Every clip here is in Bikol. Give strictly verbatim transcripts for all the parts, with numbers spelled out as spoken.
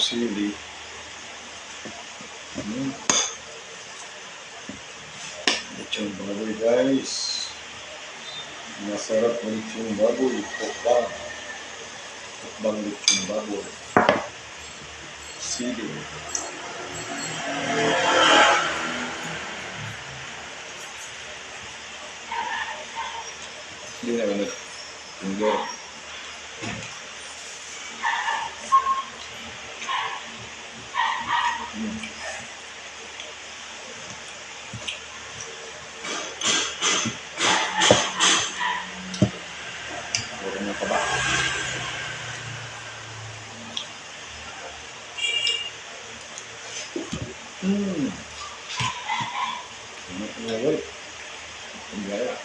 Sili. Hmm. Lechon baboy, guys. Masarap na lechon baboy. Mukbang. Mukbang lechon baboy. Sili. Hindi naman nag-, hindi. Hmm. Puro na taba. Hmm. Ano, ano, wait. Ang gaya.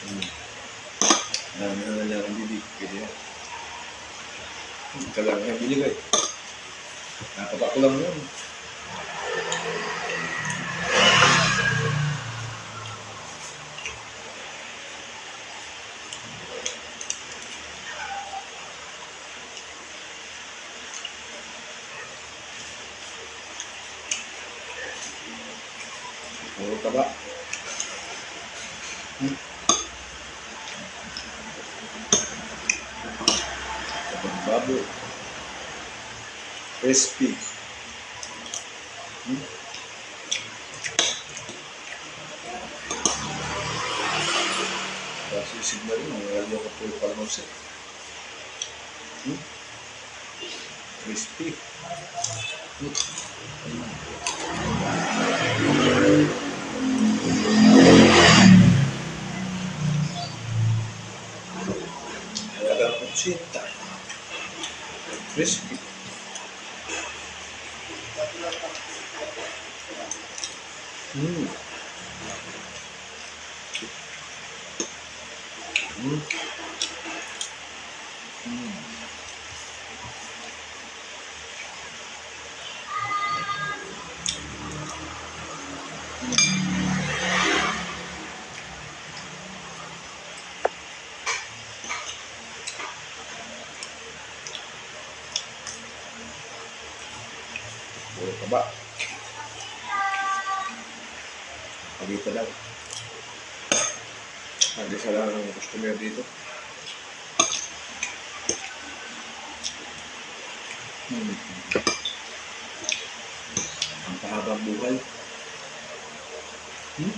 Hmm. Dami na lang akong bibig. Pwede yan. Kailangan yung binigay. Nakapa ko lang yun. Puro taba. Hmm. Tabang baboy. Crispy. Hmm. Kasi signal mo, ang radyo ko po yung palamansin. Hmm? Crispy. Hmm. Talagang kutsita. Crispy. Hmm. Hmm. Hmm. Puro taba. Pagkita daw. Nag-isa lang ang customer dito. Hmm. Ang kahabang buhay. Hmm.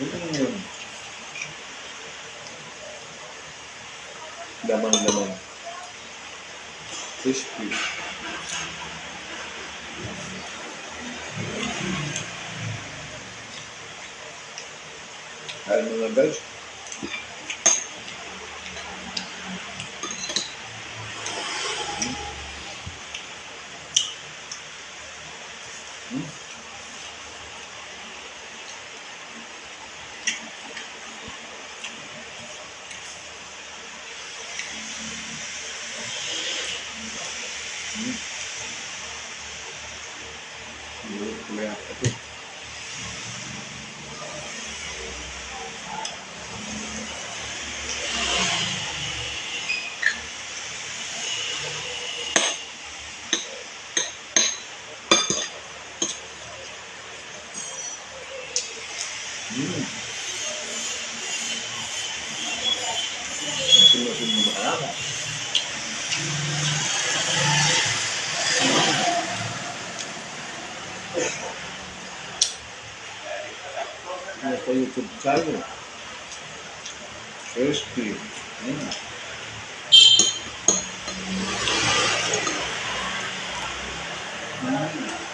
Ano yun? Laman-laman. Crispy. Ay, mga guys. Hmm? Hmm? Hmm. Siguro, kulay ako ito. Hmm. Asin-asin na maangas. Nasa YouTube tayo. Crispy. Mm. Mm.